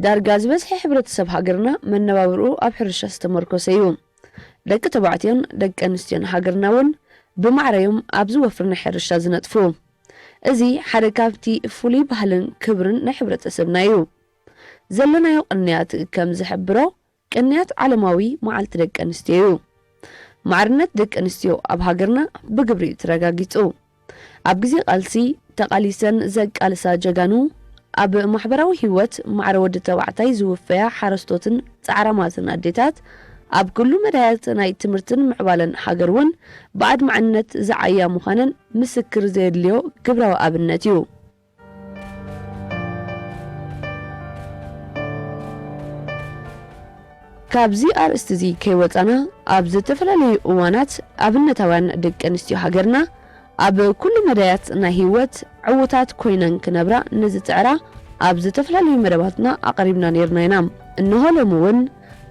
ዳርጋ ዝበዝሐ ሕብረተሰብ ሃገርና መነባብርኡ ኣብ ሕርሻ ዝተመርኮሰ እዩ። ደቂ ተባዕትዮን ደቂ ኣንስትዮን ሃገርና እውን ብማዕረዮም ኣብ ዝወፍር ናይ ሕርሻ ዝነጥፉ። እዚ ሓደ ካብቲ ፍሉይ ባህልን ክብርን ናይ ሕብረተሰብና እዩ። ዘለናዮ ቅንያት ከም ዝሕብሮ፣ ቅንያት ዓለማዊ መዓልቲ ደቂ ኣንስትዮ እዩ። ማዕርነት ደቂ ኣንስትዮ ኣብ ሃገርና ብግብሪ እዩ ተረጋጊጹ። ኣብ ግዜ ቃልሲ ተቓሊሰን ዘቃልሳ ጀጋኑ፣ ኣብ ማሕበራዊ ህይወት ማዕረ ወዲ ተባዕታይ ዝውፈያ ሓረስቶትን ጻዕራማትን ኣዴታት፣ ኣብ ኩሉ መዳያት ናይ ትምህርትን ምዕባለን ሃገር እውን ብኣድማዕነት ዝዓያ ምዃነን ምስክር ዘየድልዮ ግብራዊ ኣብነት እዩ። ካብዚ ኣርእስቲ እዚ ከይወጻና፣ ኣብ ዝተፈላለዩ እዋናት ኣብነታውያን ደቂ ኣንስትዮ ሃገርና ኣብ ኩሉ መዳያት ናይ ህይወት ዕዉታት ኮይነን ክነብራ ንዝጽዕራ ኣብ ዝተፈላለዩ መደባትና ኣቕሪብና ነይርና ኢና። እንሆ ሎሚ እውን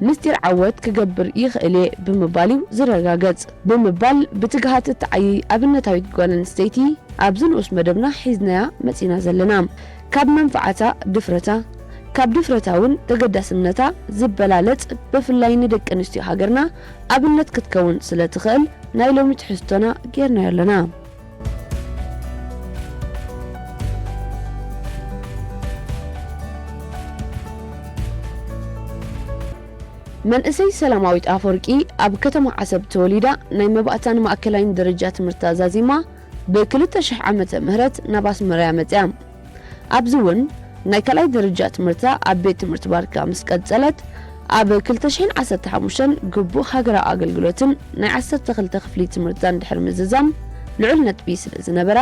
ምስጢር ዓወት ክገብር ይኽእል እየ ብምባል እዩ ዝረጋገጽ ብምባል ብትግሃት እትዓይይ ኣብነታዊት ጓል ኣንስተይቲ ኣብዚ ንኡስ መደብና ሒዝናያ መጺና ዘለና። ካብ መንፍዓታ ድፍረታ፣ ካብ ድፍረታ እውን ተገዳስነታ ዝበላለጽ ብፍላይ ንደቂ ኣንስትዮ ሃገርና ኣብነት ክትከውን ስለ ትኽእል ናይ ሎሚ ትሕዝቶና ጌርናዮ ኣለና። መንእሰይ ሰላማዊት ኣፈወርቂ ኣብ ከተማ ዓሰብ ተወሊዳ ናይ መባእታን ማእከላይን ደረጃ ትምህርታ ዛዚማ ብ ክልተ ሽሕ ዓመተ ምህረት ናብ ኣስመራ እያ መጺኣ። ኣብዚ እውን ናይ ካልኣይ ደረጃ ትምህርታ ኣብ ቤት ትምህርቲ ባርካ ምስ ቀጸለት፣ ኣብ ክልተ ሽሕን ዓሰርተ ሓሙሽተን ግቡእ ሃገራዊ ኣገልግሎትን ናይ ዓሰርተ ክልተ ክፍሊ ትምህርታን ድሕሪ ምዝዛም ልዑል ነጥቢ ስለ ዝነበራ፣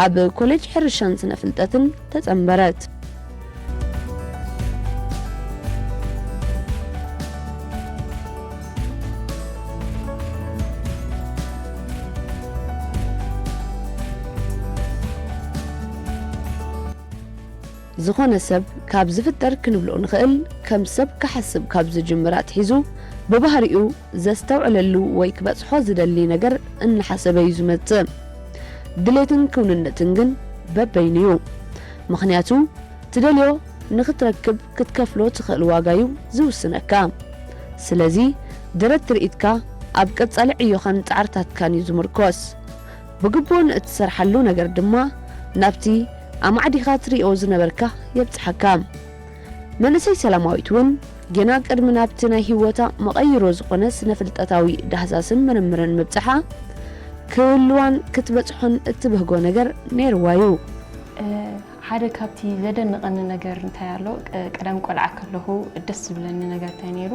ኣብ ኮሌጅ ሕርሻን ስነ ፍልጠትን ተጸንበረት። ዝኾነ ሰብ ካብ ዝፍጠር ክንብሎ ንኽእል፣ ከም ሰብ ክሓስብ ካብ ዝጅምር ኣትሒዙ ብባህሪኡ ዘስተውዕለሉ ወይ ክበጽሖ ዝደሊ ነገር እናሓሰበ እዩ ዝመጽእ። ድሌትን ክውንነትን ግን በበይኑ እዩ። ምኽንያቱ ትደልዮ ንኽትረክብ ክትከፍሎ ትኽእል ዋጋ እዩ ዝውስነካ። ስለዚ ደረት ትርኢትካ ኣብ ቀጻሊ ዕዮኻን ጻዕርታትካን እዩ ዝምርኮስ። ብግቡእ ንእትሰርሓሉ ነገር ድማ ናብቲ ኣማዕዲኻ ትሪኦ ዝነበርካ የብጽሓካ። መንእሰይ ሰላማዊት እውን ጌና ቅድሚ ናብቲ ናይ ህይወታ መቐይሮ ዝኾነ ስነ ፍልጠታዊ ዳህሳስን ምርምርን ምብጽሓ፣ ክህልዋን ክትበጽሖን እትብህጎ ነገር ነይርዋ እዩ። እ፣ ሓደ ካብቲ ዘደንቐኒ ነገር እንታይ ኣሎ፣ ቅ-፣ ቀደም ቆልዓ ከለኹ ደስ ዝብለኒ ነገር እንታይ ነይሩ፣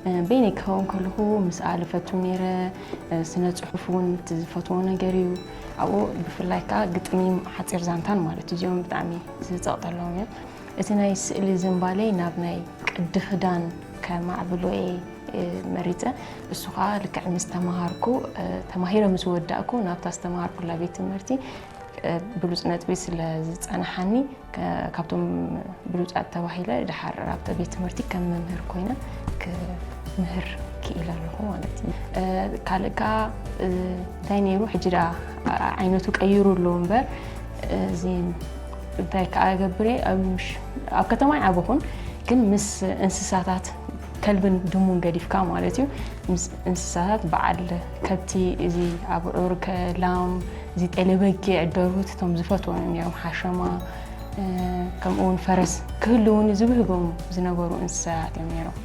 እ፣ በይነይ ክኸውን ከለኹ ምስኣ ዝፈቱ ነይረ። እ፣ ስነ ጽሑፍ እውን እቲ ዝፈትዎ ነገር እዩ። ኣብኡ ብፍላይ ከኣ ግጥሚ፣ ሓጺር ዛንታን ማለት እዩ። እዚኦም ብጣዕሚ ዝጸቕጠሎም እዮም። እቲ ናይ ስእሊ ዝንባለይ ናብ ናይ ቅዲ ክዳን ከማዕብሎ እየ፣ እ፣ መሪጸ። እሱ ኸኣ ልክዕ ምስ ተማሃርኩ፣ እ፣ ተማሂረ ምስ ወዳእኩ ናብታ ዝተማሃርኩላ ቤት ትምህርቲ፣ እ፣ ብሉጽ ነጥቢ ስለ ዝጸናሓኒ፣ ከ-፣ ካብቶም ብሉጻት ተባሂለ ድሓር ኣብቲ ቤት ትምህርቲ ከም መምህር ኮይነ ክምህር ክኢለ ኣለኹ ማለት እዩ። እ፣ ካልእ ከኣ፣ እ፣ እንታይ ነይሩ፣ ሕጂ ደኣ ዓ-፣ ዓይነቱ ቀይሩ ኣሎ እምበር፣ እዚ እንታይ ከኣ ገብር እየ፣ ኣብ ምሽ-፣ ኣብ ከተማ ኣይዓበኹን፣ ግን ምስ እንስሳታት ከልብን ድሙን ገዲፍካ ማለት እዩ። ምስ እንስሳታት በዓል ከብቲ፣ እዚ ኣብዑር፣ ከ-፣ ላም፣ እዚ ጤለ በጊዕ፣ ደርሁት፣ እቶም ዝፈትዎም እዮም ነይሮም። ሓሸማ፣ እ፣ ከምኡ እውን ፈረስ ክህልውኒ ዝብህጎም ዝነበሩ እንስሳታት እዮም ነይሮም።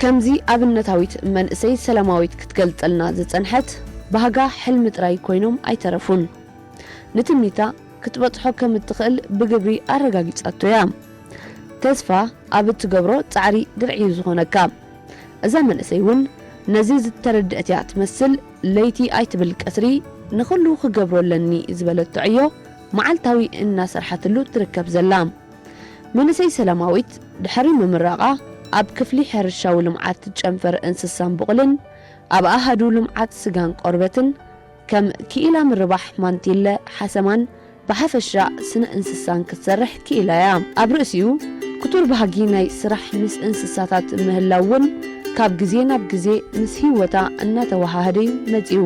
ከምዚ ኣብነታዊት መንእሰይ ሰላማዊት ክትገልጸልና ዝጸንሐት፣ ባህጋ ሕልሚ ጥራይ ኮይኖም ኣይተረፉን። ንትምኒታ ክትበጽሖ ከም እትኽእል ብግብሪ ኣረጋጊጻቶ እያ። ተስፋ ኣብ እትገብሮ ጻዕሪ ድርዒ እዩ ዝኾነካ። እዛ መንእሰይ እውን ነዚ ዝተረድአት እያ ትመስል፣ ለይቲ ኣይትብል ቀትሪ ንኹሉ ክገብሮ ኣለኒ ዝበለቶ ዕዮ መዓልታዊ እናሰርሓትሉ ትርከብ ዘላ። መንእሰይ ሰላማዊት ድሕሪ ምምራቓ ኣብ ክፍሊ ሕርሻዊ ልምዓት ጨንፈር እንስሳን ቡቕልን ኣብ ኣሃዱ ልምዓት ስጋን ቆርበትን ከም ክኢላ ምርባሕ ማንቲለ ሓሰማን ብሓፈሻ ስነ እንስሳን ክትሰርሕ ክኢላ እያ። ኣብ ርእሲኡ ክቱር ባህጊ ናይ ስራሕ ምስ እንስሳታት ምህላው እውን ካብ ግዜ ናብ ግዜ ምስ ህይወታ እናተወሃሃደ እዩ መጺኡ።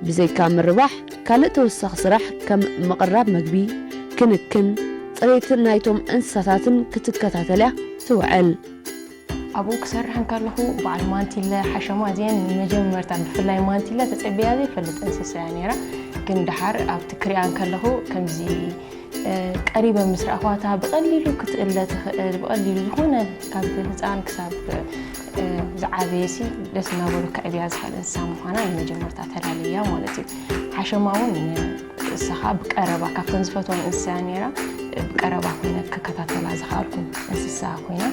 ብዘይካ ምርባሕ ካልእ ተወሳኺ ስራሕ ከም ምቕራብ መግቢ፣ ክንክን፣ ጽሬትን ናይቶም እንስሳታትን ክትከታተል እያ ትውዕል። ኣብኡ ክሰርሕ እንከለኹ በዓል ማንቲለ ሓሸማ እዚአን ንመጀመርታ ብፍላይ ማንቲለ ተጸቢያ ዘይፈልጥ እንስሳ እያ ነይራ። ግን ደሓር ኣብቲ ክሪኣ እንከለኹ ከምዚ ቀሪበ ምስ ረኣኽዋ እታ ብቐሊሉ ክትእለ ትኽእል ብቐሊሉ ዝኾነ ካብ ህፃን ክሳብ ዝዓበየ ሲ ደስ እናበሉ ከዕብያ ዝኽእል እንስሳ ምዃና ንመጀመርታ ተላለያ ማለት እዩ። ሓሸማ እውን ንእስኻ ብቀረባ ካብተን ዝፈትወን እንስሳ እያ ነይራ። ብቀረባ ኮይነ ክከታተላ ዝኸኣልኩ እንስሳ ኮይና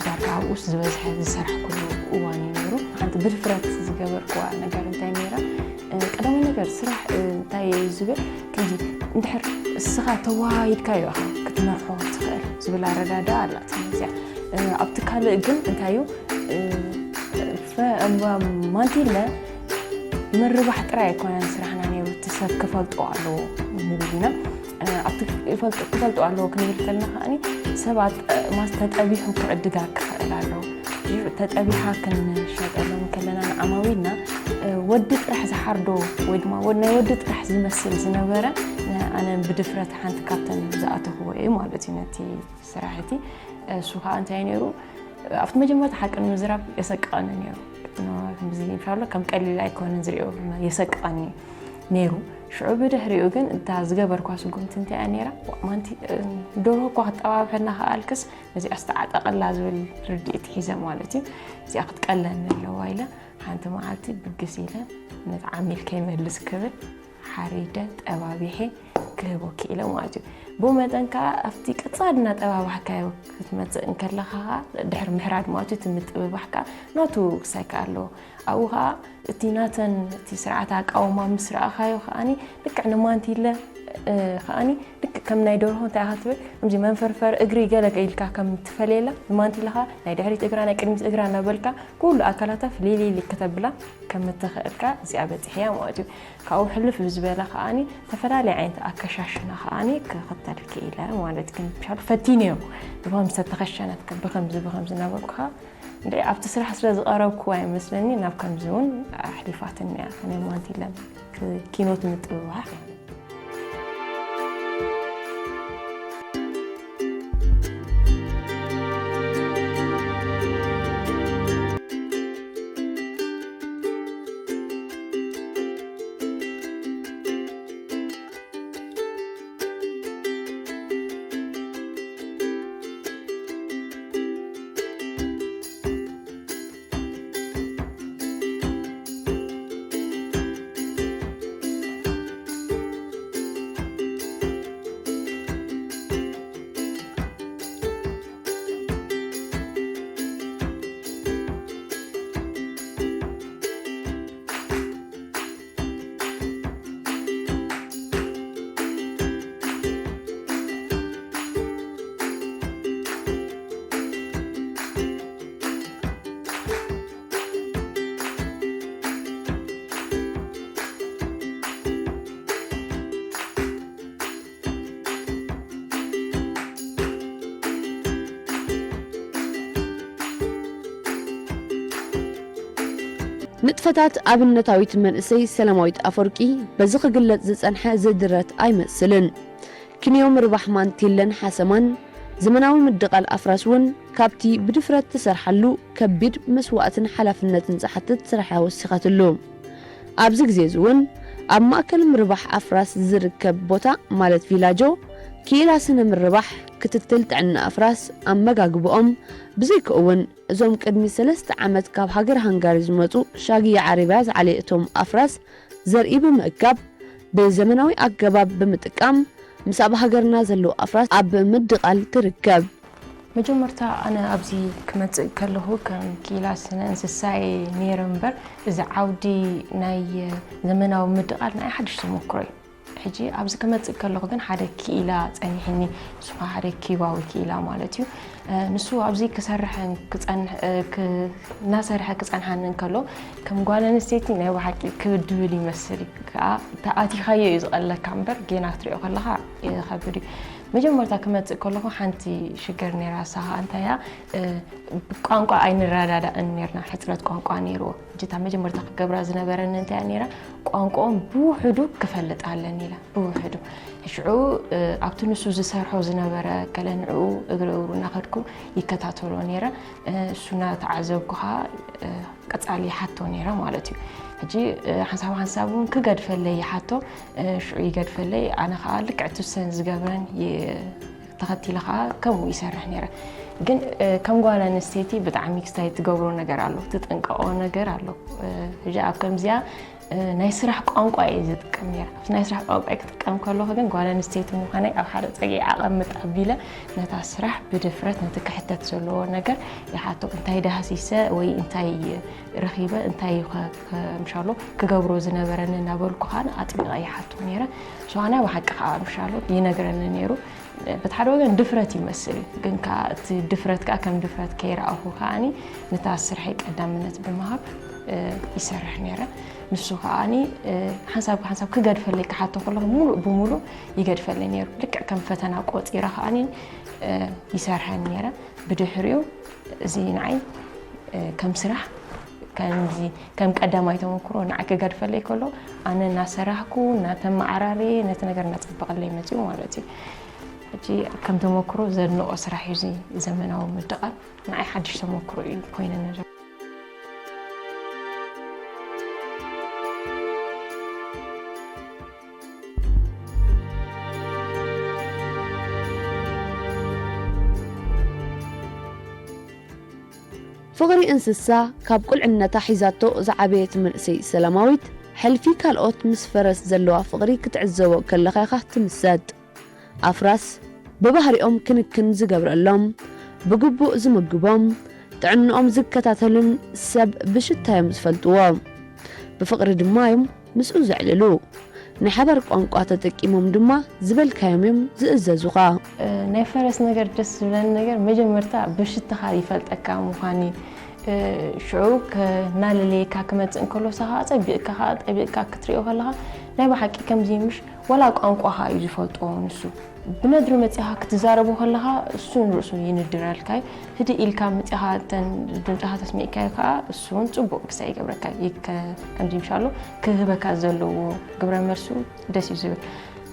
ዳርጋ ኣብኡስ ዝበዝሐ ዝሰራሕኩሉ እዋን እዩ ነይሩ። ሓንቲ ብድፍረት ዝገበርክዋ ነገር እንታይ ነይራ? ቀዳማይ ነገር ስራሕ እንታይ እዩ ዝብል ከምዚ እንድሕር እስኻ ተዋሂድካዮ ኢኻ ክትመርሖ ትኽእል ዝብል ኣረዳድኣ ኣላትኒ እዚኣ። ኣብቲ ካልእ ግን እንታይ እዩ ማንቲለ ምርባሕ ጥራይ ኣይኮነን ስራሕና ነይሩ፣ እቲ ሰብ ክፈልጦ ኣለዎ ንብል ኢና። ኣብቲ ክፈልጦ ኣለዎ ክንብል ከለና ከኣ ሰባት ማስ ተጠቢሑ ክዕድጋ ክኽእል ኣለዎ። ተጠቢሓ ክንሸጠሎም ከለና ንዓማዊልና ወዲ ጥራሕ ዝሓርዶ ወይ ድማ ናይ ወዲ ጥራሕ ዝመስል ዝነበረ ኣነ ብድፍረት ሓንቲ ካብተን ዝኣተኽዎ እየ ማለት እዩ ነቲ ስራሕ እቲ። እሱ ከዓ እንታይ ነይሩ ኣብቲ መጀመርታ ሓቂ ንምዝራብ የሰቅቐኒ ነይሩ። ከምዚ ኢልካ ኣሎ ከም ቀሊል ኣይኮነን ዝሪኦ የሰቅቐኒ ነይሩ። ሽዑ ብድሕሪኡ ግን እታ ዝገበርኳ ስጉምቲ እንታይ እያ ነይራ? ማንቲ ደርሆ እኳ ክጠባብሐና ከኣልክስ ነዚኣ ዝተዓጠቐላ ዝብል ርድኢት ሒዘ ማለት እዩ። እዚኣ ክትቀለኒ ኣለዋ ኢለ ሓንቲ መዓልቲ ብግስ ኢለ ነቲ ዓሚል ከይመልስ ክብል ሓሪደ ጠባቢሐ ክህቦ ክኢለ ማለት እዩ። ብኡ መጠን ከዓ ኣብቲ ቀፃሊ እናጠባባሕካዮ ክትመፅእ እንከለኻ ከዓ ድሕሪ ምሕራድ ማለት እዩ እቲ ምጥብባሕ ከዓ ናቱ ክሳይ ከዓ ኣለዎ። ኣብኡ ከዓ እቲ ናተን እቲ ስርዓት ኣቃውማ ምስ ረኣኻዮ ከዓኒ ልክዕ ንማንቲለ ከዓኒ ልክዕ ከም ናይ ደርሆ እንታይ ኢኻ ትብል ከምዚ መንፈርፈር እግሪ ገለ ኢልካ ከም ትፈልየላ ንማንቲለ ከዓ ናይ ድሕሪት እግራ ናይ ቅድሚት እግራ እናበልካ ኩሉ ኣካላታ ፍልይልይ ከተብላ ከም እትኽእል ከዓ እዚኣ በፂሐያ ማለት እዩ። ካብኡ ሕልፍ ብዝበለ ከዓኒ ዝተፈላለየ ዓይነት ኣከሻሽና ከዓኒ ክኽተል ክኢለ ማለት ግን ብሻሉ ፈቲነዮ ብኸምዚ ተተኸሸነት ብኸምዚ ብኸምዚ እናበልኩ ከዓ እንድዒ ኣብቲ ስራሕ ስለ ዝቐረብኩዋ ይመስለኒ ናብ ከምዚ እውን ኣሕሊፋትኒ እያ ከነ ማንቲለን ኪኖት ምጥብባሕ ማለት እዩ። ንጥፈታት ኣብነታዊት መንእሰይ ሰላማዊት ኣፈወርቂ በዚ ክግለጽ ዝጸንሐ ዝድረት ኣይመስልን። ክንዮ ምርባሕ ማንቲለን ሓሰማን ዘመናዊ ምድቓል ኣፍራስ እውን ካብቲ ብድፍረት ትሰርሓሉ ከቢድ መስዋእትን ሓላፍነትን ዝሓትት ስራሕ እያ ወሲኻትሉ። ኣብዚ ግዜ እዚ እውን ኣብ ማእከል ምርባሕ ኣፍራስ ዝርከብ ቦታ ማለት ቪላጆ ክኢላ ስነ ምርባሕ፣ ክትትል ጥዕና ኣፍራስ፣ ኣመጋግብኦም፣ ብዘይካኡ እውን እዞም ቅድሚ ሰለስተ ዓመት ካብ ሃገር ሃንጋሪ ዝመጹ ሻግያ ዓረብያ ዝዓለየቶም ኣፍራስ ዘርኢ ብምእካብ ብዘመናዊ ኣገባብ ብምጥቃም ምስ ኣብ ሃገርና ዘለዉ ኣፍራስ ኣብ ምድቓል ትርከብ። መጀመርታ ኣነ ኣብዚ ክመጽእ ከለኹ ከም ክኢላ ስነ እንስሳ እየ ነይረ እምበር እዚ ዓውዲ ናይ ዘመናዊ ምድቓል ናይ ሓድሽ ተመክሮ እዩ። ሕጂ ኣብዚ ክመጽእ ከለኹ ግን ሓደ ክኢላ ጸኒሕኒ፣ ንሱ ኸዓ ሓደ ኪባዊ ክኢላ ማለት እዩ። እ፣ ንሱ ኣብዚ ክሰርሕን ክጸንሕ-፣ እ፣ ክ-፣ እናሰርሐ ክጸንሓኒ እንከሎ፣ ከም ጓል ኣንስተይቲ ናይ ብሓቂ ክብድ ድብል ይመስል እዩ። ከኣ ተኣቲኻዮ እዩ ዝቐለካ እምበር፣ ጌና ክትሪኦ ከለኻ ይኸብድ እዩ። መጀመርታ ክመጽእ ከለኹ ሓንቲ ሽግር ነይራ፣ ንሳ ኸኣ እንታይ እያ፣ እ፣ ቋንቋ ኣይንረዳዳእን ነይርና፣ ሕጽረት ቋንቋ ነይርዎ። ሕጂ እታ መጀመርታ ክገብራ ዝነበረኒ እንታይ እያ ነይራ፣ ቋንቋኦም ብውሕዱ ክፈልጥ ኣለኒ ኢላ፣ ብውሕዱ። ሽዑ፣ እ፣ ኣብቲ ንሱ ዝሰርሖ ዝነበረ ገለ ንዕኡ እግሪ እግሩ እናኸድኩ ይከታተሎ ነይረ። እ፣ እሱ እናተዓዘብኩ ኸኣ፣ እ፣ ቀጻሊ ይሓቶ ነይረ ማለት እዩ። ሕጂ፣ እ፣ ሓንሳብ ሓንሳብ እውን ክገድፈለይ ይሓቶ፣ እ፣ ሽዑ ይገድፈለይ። ኣነ ኸኣ ልክዕ እቲ ሰን ዝገብረን ይ-፣ ተኸቲለ ኸኣ ከምኡ ይሰርሕ ነይረ። ግን፣ እ፣ ከም ጓል ኣንስተይቲ ብጣዕሚ ክስታይ ትገብሮ ነገር ኣሎ፣ ትጥንቀቖ ነገር ኣሎ። እ፣ ሕጂ ኣብ ከምዚኣ፣ እ፣ ናይ ስራሕ ቋንቋ እየ ዝጥቀም ነይረ። ኣብቲ ናይ ስራሕ ቋንቋ ክጥቀም ከለኹ ግን ጓል ኣንስተይቲ ምዃነይ ኣብ ሓደ ጸግዒ ኣቐምጥ ኣቢለ ነታ ስራሕ ብድፍረት ነቲ ክሕተት ዘለዎ ነገር ይሓቶ። እንታይ ዳህሲሰ ወይ እንታይ ረኺበ፣ እንታይ ከ-፣ ከ-፣ ምሻሎ ክገብሮ ዝነበረኒ እናበልኩ ኸኣ ኣጥቢቐ ይሓቶ ነይረ። ንሱ ኸኣ ናይ ብሓቂ ኸኣ ምሻሎ ይነግረኒ ነይሩ። በቲ ሓደ ወገን ድፍረት ይመስል እዩ፣ ግን ከኣ እቲ ድፍረት ከኣ ከም ድፍረት ከይረኣኹ ከኣኒ ነታ ስርሐይ ቀዳምነት ብምሃብ፣ እ፣ ይሰርሕ ነይረ። ንሱ ከኣኒ፣ እ፣ ሓንሳብ ሓንሳብ ክገድፈለይ ክሓቶ ከለኹ ሙሉእ ብሙሉእ ይገድፈለይ ነይሩ። ልክዕ ከም ፈተና ቆጺረ ከኣኒ፣ እ፣ ይሰርሐን ነይረ። ብድሕሪኡ እዚ ንዓይ፣ እ፣ ከም ስራሕ ከምዚ ከም ቀዳማይ ተመክሮ ንዓይ ክገድፈለይ ከሎ፣ ኣነ እናሰራሕኩ፣ እናተመዓራረየ፣ ነቲ ነገር እናጸበቐለይ መጺኡ ማለት እዩ። ሕጂ ከም ተመክሮ ዘድንቖ ስራሕ እዩ እዚ ዘመናዊ ምድቓል። ንዓይ ሓድሽ ተመክሮ እዩ ኮይነኒ ዘሎ። ፍቕሪ እንስሳ ካብ ቁልዕነታ ሒዛቶ ዝዓበየት መንእሰይ ሰላማዊት፣ ሕልፊ ካልኦት ምስ ፈረስ ዘለዋ ፍቕሪ ክትዕዘቦ ከለኻ ኢኻ ትምሰጥ። ኣፍራስ ብባህሪኦም ክንክን ዝገብረሎም፣ ብግቡእ ዝምግቦም፣ ጥዕንኦም ዝከታተሉን ሰብ ብሽታ እዮም ዝፈልጥዎ። ብፍቕሪ ድማ እዮም ምስኡ ዘዕልሉ። ናይ ሓባር ቋንቋ ተጠቂሞም ድማ ዝበልካዮም እዮም ዝእዘዙኻ። እ፣ ናይ ፈረስ ነገር ደስ ዝብለኒ ነገር መጀመርታ ብሽትኻ ይፈልጠካ ምዃኑ እዩ። እ፣ ሽዑ ከ-፣ እናለለየካ ክመጽእ እንከሎ ንስኻ ኸኣ ጸቢቕካ ኸኣ ጠቢቕካ ክትሪኦ ከለኻ ናይ ብሓቂ ከምዚ ምሽ ዋላ ቋንቋኻ እዩ ዝፈልጦ ንሱ። ብነድሪ መጺኻ ክትዛረቦ ከለኻ እሱ ንርእሱ ይንድረልካ እዩ። ህድእ ኢልካ መጺኻ እተን ድምጽኻ ተስሚዕካዮ ከኣ እሱ እውን ጽቡቕ ክሳይ ይገብረካ እዩ። ከ-፣ ከምዚ ምሻሎ ክህበካ ዘለዎ ግብረ መልሱ ደስ እዩ ዝብል።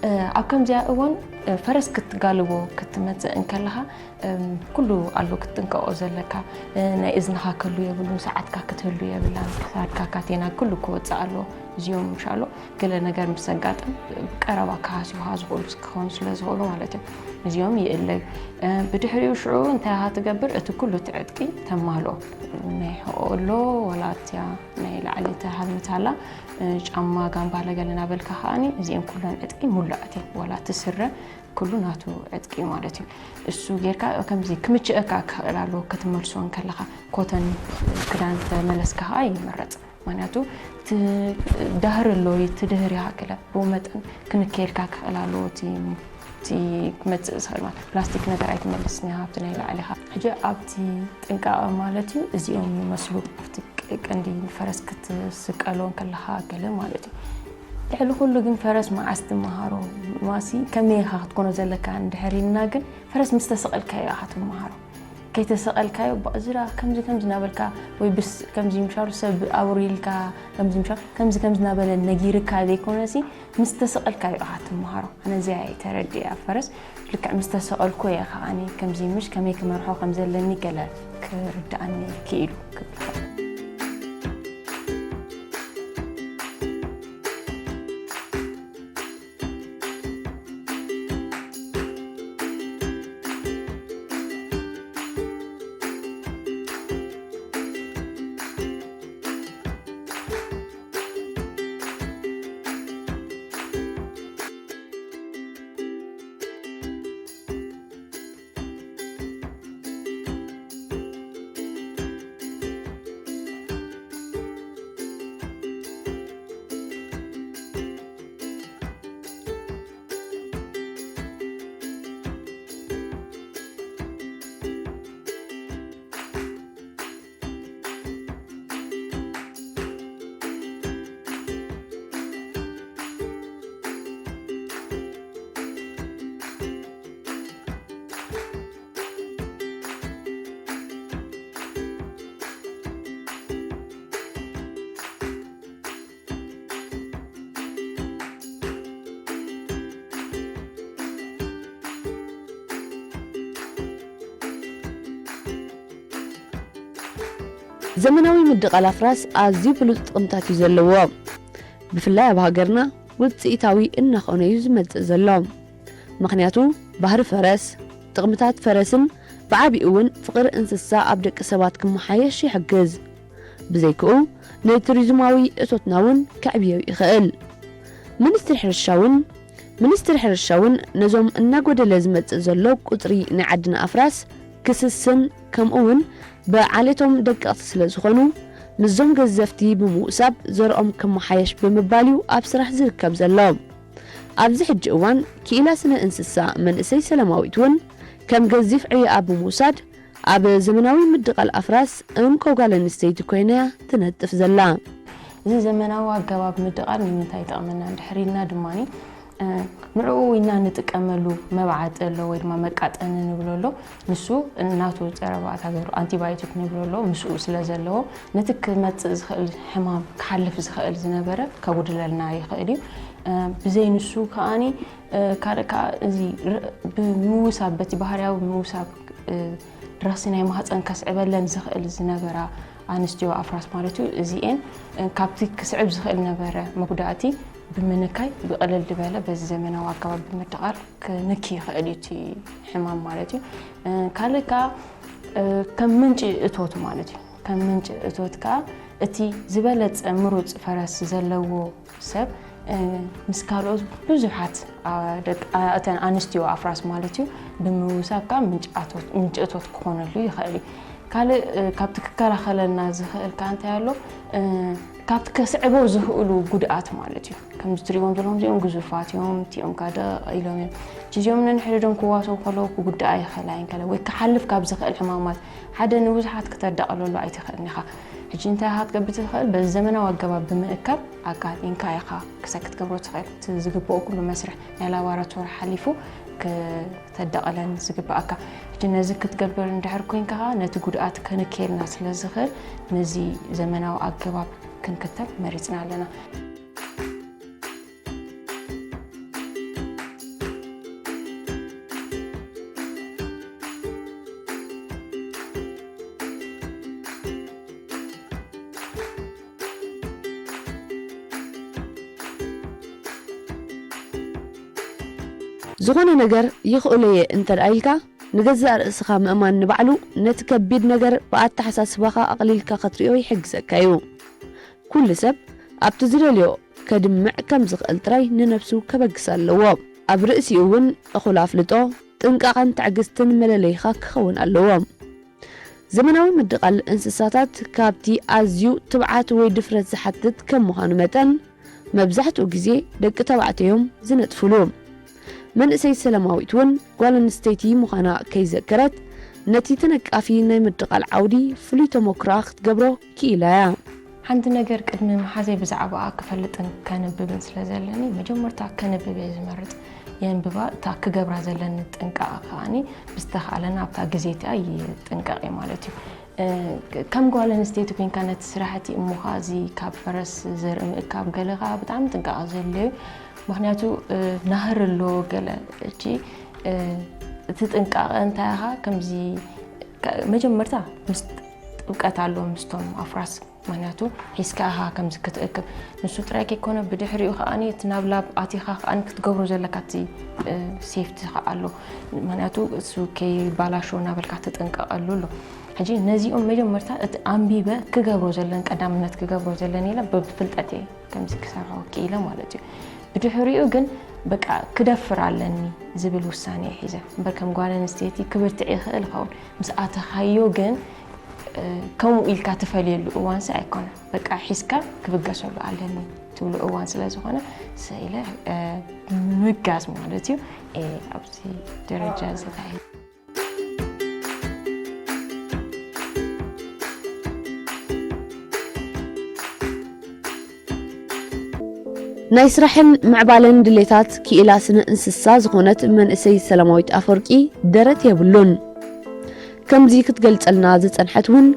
እ፣ ኣብ ከምዚኣ እዋን፣ እ፣ ፈረስ ክትጋልቦ ክትመጽእ እንከለኻ፣ እም፣ ኩሉ ኣሎ ክትጥንቀቖ ዘለካ። እ፣ ናይ እዝንኻ ክህሉ የብሉን፣ ሰዓትካ ክትህሉ የብላን፣ ክሳድካ ካቴና ኩሉ ክወጽእ ኣለዎ። እዚኦም ምሻሎ ገለ ነገር ምስ ዘጋጥም ቀረባ ክሃስዩኻ ዝኽእሉ ክኾኑ ስለ ዝኽእሉ ማለት እዩ። እዚኦም ይእለዩ። እ፣ ብድሕሪኡ ሽዑ እንታይ ኢኻ ትገብር? እቲ ኩሉ እቲ ዕጥቂ ተማልኦ። ናይ ሕቖ ኣሎ፣ ዋላ እቲያ ናይ ላዕሊ እታ ሃልምት ኣላ፣ እ፣ ጫማ፣ ጋምባለ ገለ እናበልካ ከኣኒ እዚኦም ኩለን ዕጥቂ ሙሉኣት እዮም። ዋላ እቲ ስረ ኩሉ ናቱ ዕጥቂ ማለት እዩ። እሱ ጌርካ ከምዚ ክምችአካ ክኽእል ኣለዎ ክትመልሶ እንከለኻ። ኮተን ክዳን ተመለስካ ከኣ ይምረጽ። ምኽንያቱ እቲ ዳህሪ ኣሎ፣ እቲ ድህር ይሃ ገለ ብኡ መጠን ክንከየልካ ክኽእል ኣለዎ። እቲ፣ እቲ ክመጽእ ዝኽእል ማለት ፕላስቲክ ነገር ኣይትመልስን ኢኻ ኣብቲ ናይ ላዕሊኻ። ሕጂ ኣብቲ ጥንቃቐ ማለት እዩ እዚኦም ይመስሉ ኣብቲ ቅ-፣ ቀንዲ ንፈረስ ክትስቀሎ እንከለኻ ገለ ማለት እዩ። ልዕሊ ኩሉ ግን ፈረስ መዓስ ትመሃሮ? ማሲ ከመይ ኢኻ ክትኮኖ ዘለካ እንድሕር ኢልና ግን ፈረስ ምስ ተሰቐልካዮ ኢኻ ትመሃሮ። ከይተሰቐልካዮ ብዝራ ከምዚ ከምዚ እናበልካ ወይ ብስ-፣ ከምዚ ምሻሉ ሰብ ኣውሪልካ ከምዚ ምሻሉ ከምዚ ከምዚ እናበለ ነጊርካ ዘይኮነሲ ምስ ተሰቐልካዮ ኢኻ ትመሃሮ። ኣነ እዚኣ እየ ተረዲኣ። ፈረስ ልክዕ ምስ ተሰቐልኩ እየ ከዓኒ ከምዚ ምሽ ከመይ ክመርሖ ከም ዘለኒ ገለ ክርድኣኒ ክኢሉ ክብል ይኽእል። ዘመናዊ ምድቓል ኣፍራስ ኣዝዩ ብሉጽ ጥቕምታት እዩ ዘለዎ። ብፍላይ ኣብ ሃገርና ውጽኢታዊ እናኾነ እዩ ዝመጽእ ዘሎ። ምኽንያቱ ባህሪ ፈረስ፣ ጥቕምታት ፈረስን ብዓቢኡ እውን ፍቕሪ እንስሳ ኣብ ደቂ ሰባት ክመሓየሽ ይሕግዝ። ብዘይክኡ ንቱሪዝማዊ እቶትና እውን ከዕብዮ ይኽእል። ሚኒስትሪ ሕርሻ እውን ሚኒስትሪ ሕርሻ እውን ነዞም እናጎደለ ዝመጽእ ዘሎ ቁጽሪ ናይ ዓድና ኣፍራስ ክስስን ከምኡ እውን ብዓሌቶም ደቀቕቲ ስለ ዝኾኑ ምስዞም ገዘፍቲ ብምውሳብ ዘርኦም ክመሓየሽ ብምባል እዩ ኣብ ስራሕ ዝርከብ ዘሎ። ኣብዚ ሕጂ እዋን ክኢላ ስነ እንስሳ መንእሰይ ሰላማዊት እውን ከም ገዚፍ ዕዮኣ ብምውሳድ ኣብ ዘመናዊ ምድቓል ኣፍራስ እንኮ ጓል ኣንስተይቲ ኮይና እያ ትነጥፍ ዘላ። እዚ ዘመናዊ ኣገባብ ምድቓል ንምንታይ ይጠቕመና እንድሕር ኢልና ድማኒ፣ እ፣ ንዕኡ ኢና ንጥቀመሉ መብዓጢ ኣሎ ወይ ድማ መቃጠኒ ንብሎ ኣሎ። ንሱ እናቱ ጸረ ባእታ ገይሩ ኣንቲባዮቲክ ንብሎ ኣሎ። ምስኡ ስለ ዘለዎ ነቲ ክመጽእ ዝኽእል ሕማም ክሓልፍ ዝኽእል ዝነበረ ከጉድለልና ይኽእል እዩ። እ፣ ብዘይ ንሱ ከኣኒ፣ እ፣ ካልእ ከኣ እዚ ር-፣ ብምውሳብ በቲ ባህርያዊ ምውሳብ፣ እ፣ ረኽሲ ናይ ማህጸን ከስዕበለን ዝኽእል ዝነበራ ኣንስትዮ ኣፍራስ ማለት እዩ። እዚኤን፣ እ፣ ካብቲ ክስዕብ ዝኽእል ነበረ መጉዳእቲ ብምንካይ ብቕልል ዝበለ በዚ ዘመናዊ ኣገባብ ብምድቓል ክንኪ ይኽእል እዩ እቲ ሕማም ማለት እዩ። እ፣ ካልእ ከኣ፣ እ፣ ከም ምንጪ እቶት ማለት እዩ። ከም ምንጪ እቶት ከኣ እቲ ዝበለጸ ምሩጽ ፈረስ ዘለዎ ሰብ፣ እ፣ ምስ ካልኦት ብዙሓት፣ ኣ፣ ደቂ፣ ኣ፣ እተን ኣንስትዮ ኣፍራስ ማለት እዩ ብምውሳብ ከኣ ምንጪ ኣቶት-፣ ምንጪ እቶት ክኾነሉ ይኽእል እዩ። ካልእ፣ እ፣ ካብቲ ክከላኸለልና ዝኽእል ከኣ እንታይ ኣሎ? እ፣ ካብቲ ከስዕቦ ዝኽእሉ ጉድኣት ማለት እዩ። ከምዚ ትሪእዎም ዘለኹም እዚኦም ግዙፋት እዮም፣ እቲኦም ከኣ ደቐቕ ኢሎም እዮም። እዚኦም ነንሕድሕዶም ክዋሰቡ ከለዉ ክጉድኣ ይኽእላ እየን ከለ ወይ ክሓልፍ ካብ ዝኽእል ሕማማት ሓደ ንብዙሓት ክተዳቕለሉ ኣይትኽእልን ኢኻ። ሕጂ እንታይ ኢኻ ክትገብር ትኽእል? በዚ ዘመናዊ ኣገባብ ብምእካብ ኣጋጢምካ ኢኻ ክሳብ ክትገብሮ ትኽእል። እቲ ዝግብኦ ኩሉ መስርሕ ናይ ላቦራቶሪ ሓሊፉ ክተዳቕለን ዝግብኣካ። ሕጂ ነዚ ክትገብር እንድሕር ኮይንካ ኸኣ ነቲ ጉድኣት ከንክየልና ስለ ዝኽእል ነዚ ዘመናዊ ኣገባብ ክንክተል መሪጽና ኣለና። ዝኾነ ነገር ይኽእሎ እየ እንተ ደኣ ኢልካ፣ ንገዛእ ርእስኻ ምእማን ንባዕሉ ነቲ ከቢድ ነገር ብኣተሓሳስባኻ ኣቕሊልካ ክትሪኦ ይሕግዘካ እዩ። ኩሉ ሰብ ኣብቲ ዝደልዮ ከድምዕ ከም ዝኽእል ጥራይ ንነብሱ ከበግስ ኣለዎ። ኣብ ርእሲኡ እውን እኹል ኣፍልጦ፣ ጥንቃቐን ትዕግስትን መለለይኻ ክኸውን ኣለዎ። ዘመናዊ ምድቓል እንስሳታት ካብቲ ኣዝዩ ትብዓት ወይ ድፍረት ዝሓትት ከም ምዃኑ መጠን፣ መብዛሕትኡ ግዜ ደቂ ተባዕትዮ እዮም ዝነጥፍሉ። መንእሰይ ሰላማዊት እውን ጓል ኣንስተይቲ ምዃና ከይዘከረት፣ ነቲ ተነቃፊ ናይ ምድቓል ዓውዲ ፍሉይ ተመኩሮኣ ክትገብሮ ክኢላ እያ። ሓንቲ ነገር ቅድሚ ምሓዘይ ብዛዕባኣ ክፈልጥን ከንብብን ስለ ዘለኒ፣ መጀመርታ ከንብብ እየ ዝመርጽ። የንብባ፣ እታ ክገብራ ዘለኒ ጥንቃቐ ከኣኒ ብዝተኻእለና ኣብታ ግዜ እቲኣ ይጥንቀቕ እየ ማለት እዩ። እ፣ ከም ጓል ኣንስተይቲ ኮይንካ ነቲ ስራሕቲ እሞ ኸኣ እዚ ካብ ፈረስ ዘርኢ ምእካብ ገለ ኸኣ ብጣዕሚ ጥንቃቐ ዘድልዮ እዩ። ምኽንያቱ፣ እ፣ ናህሪ ኣሎ ገለ። እቺ፣ እ፣ እቲ ጥንቃቐ እንታይ ኢኻ? ከምዚ ከ-፣ መጀመርታ ምስ ጥብቀት ኣሎ ምስቶም ኣፍራስ። ምኽንያቱ ሒዝካ ኢኻ ከምዚ ክትእክብ። ንሱ ጥራይ ከይኮነ ብድሕሪኡ ከኣኒ እቲ ናብ ላብ ኣቲኻ ከኣኒ ክትገብሮ ዘለካ እቲ፣ እ፣ ሴፍቲ ከኣ ኣሎ። ምኽንያቱ እሱ ከይባላሾ እናበልካ ትጥንቀቐሉ ኣሎ። ሕጂ ነዚኦም መጀመርታ እቲ ኣንቢበ ክገብሮ ዘለን ቀዳምነት ክገብሮ ዘለን ኢለ ብፍልጠት እየ ከምዚ ክሰርሖ ክኢለ ማለት እዩ። ብድሕሪኡ ግን በቃ ክደፍር ኣለኒ ዝብል ውሳኔ እየ ሒዘ። እምበር ከም ጓል ኣንስተይቲ ክብርትዕ ይኽእል ይኸውን። ምስ ኣተኻዮ ግን፣ እ፣ ከምኡ ኢልካ ትፈልየሉ እዋንሲ ኣይኮነን። በቃ ሒዝካ ክብገሰሉ ኣለኒ ትብሎ እዋን ስለ ዝኾነ፣ ስኢለ፣ እ፣ ምብጋስ ማለት እዩ። እ፣ ኣብዚ ደረጃ ዝተታየ። ናይ ስራሕን ምዕባለን ድሌታት ክኢላ ስነ እንስሳ ዝኾነት መንእሰይ ሰላማዊት ኣፈወርቂ ደረት የብሉን። ከምዚ ክትገልጸልና ዝጸንሐት እውን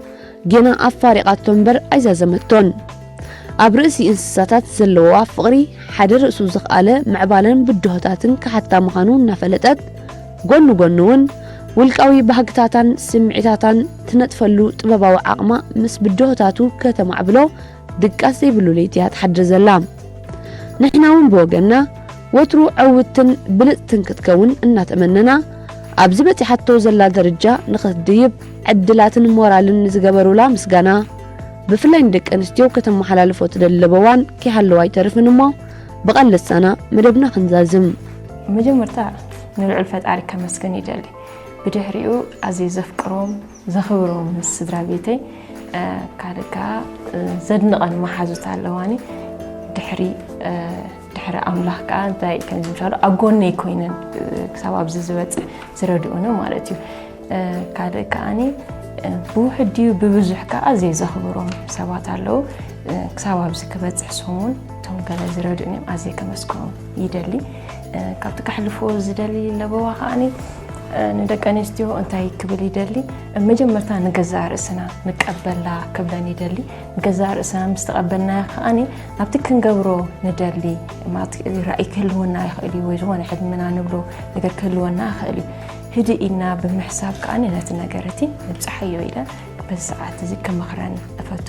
ጌና ኣፋሪቓቶ እምበር ኣይዛዘመቶን። ኣብ ርእሲ እንስሳታት ዘለዋ ፍቕሪ ሓደ ርእሱ ዝኸኣለ ምዕባለን ብድሆታትን ክሓታ ምዃኑ እናፈለጠት፣ ጎኒ ጎኒ እውን ውልቃዊ ባህግታታን ስምዒታታን ትነጥፈሉ ጥበባዊ ዓቕማ ምስ ብድሆታቱ ከተማዕብሎ ድቃስ ዘይብሉ ለይቲ እያ ትሓድር ዘላ። ንሕና እውን ብወገንና ወትሩ ዕውትትን ብልጽትን ክትከውን እናተመነና ኣብዚ በጺሓቶ ዘላ ደረጃ ንኽትድይብ ዕድላትን ሞራልን ንዝገበሩላ ምስጋና ብፍላይ ንደቂ ኣንስትዮ ከተመሓላልፎ ትደሊ ለበዋን ከይሃለዋ ኣይተርፍን እሞ ብቓል ልሳና መደብና ክንዛዝም። መጀመርታ ንልዑል ፈጣሪ ከመስግን ይደሊ። ብድሕሪኡ ኣዝየ ዘፍቅሮም ዘኽብሮም ምስ ስድራ ቤተይ ካልእ ከኣ ዘድንቐን መሓዙት ኣለዋኒ። ድሕሪ ድሕሪ ኣምላኽ ከኣ እንታይ ከምዚ ምሻሉ ኣብ ጎነይ ኮይነን ክሳብ ኣብዚ ዝበጽሕ ዝረድኡኒ ማለት እዩ። ካልእ ከኣኒ ብውሕድ ድዩ ብብዙሕ ከኣ ዘይዘኽብሮም ሰባት ኣለዉ። ክሳብ ኣብዚ ክበጽሕ ሰሙን እቶም ገለ ዝረድኡኒ እዮም ኣዝየ ከመስግኖም ይደሊ። ካብቲ ከሕልፎ ዝደሊ ለበዋ ከኣኒ ንደቂ ኣንስትዮ እንታይ ክብል ይደሊ? መጀመርታ ንገዛእ ርእስና ንቀበላ ክብለን ይደሊ። ንገዛእ ርእስና ምስ ተቐበልናዮ ከኣኒ ናብቲ ክንገብሮ ንደሊ ማለት ራእይ ክህልወና ይኽእል እዩ፣ ወይ ዝኾነ ሕልምና ንብሎ ነገር ክህልወና ይኽእል እዩ። ህድእ ኢልና ብምሕሳብ ከኣኒ ነቲ ነገር እቲ ንብጽሓዮ ኢለ በዚ ሰዓት እዚ ክመኽረን እፈቱ።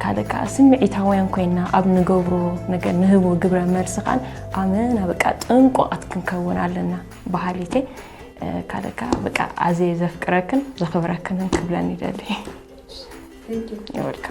ካልእ ከዓ ስምዒታውያን ኮይና ኣብ ንገብሮ ነገር ንህቦ ግብረ መልሲ ከዓ ኣመና በቃ ጥንቁቓት ክንከውን ኣለና በሃሊተይ። ካልእ ከዓ በቃ ኣዝየ ዘፍቅረክን ዘኽብረክንን ክብለን ይደሊ። ይወልካ